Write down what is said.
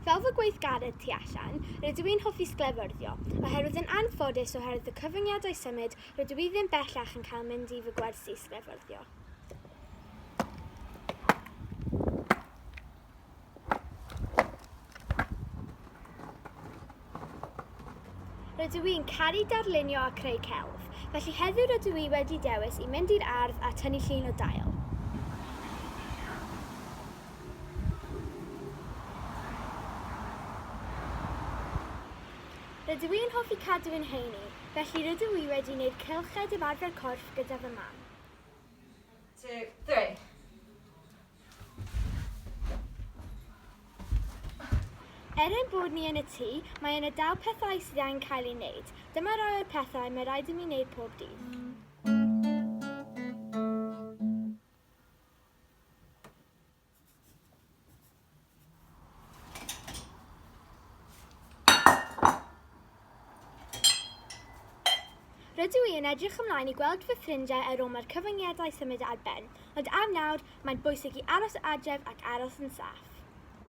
Fel fy gweithgaredd tu allan, rydw i'n hoffi sglefyrddio, oherwydd yn anffodus oherwydd y cyfyngiadau symud, rydw i ddim bellach yn cael mynd i fy gwersi sglefyrddio. Rydw i'n caru darlunio a creu celf, felly heddiw rydw i wedi dewis i mynd i'r ardd a tynnu llun o dail. Rydw i'n hoffi cadw yn heini, felly rydw i wedi wneud cylched ymarfer corff gyda fy mam. 2, 3. Er ein bod ni yn y tŷ, mae yna dal pethau sydd angen cael ei wneud. Dyma rai o'r pethau mae rhaid i mi wneud pob dydd. Rydw i yn edrych ymlaen i gweld fy ffrindiau ar ôl mae'r cyfyngiadau symud ar ben, ond am nawr, mae'n bwysig i aros adref ac aros yn saff.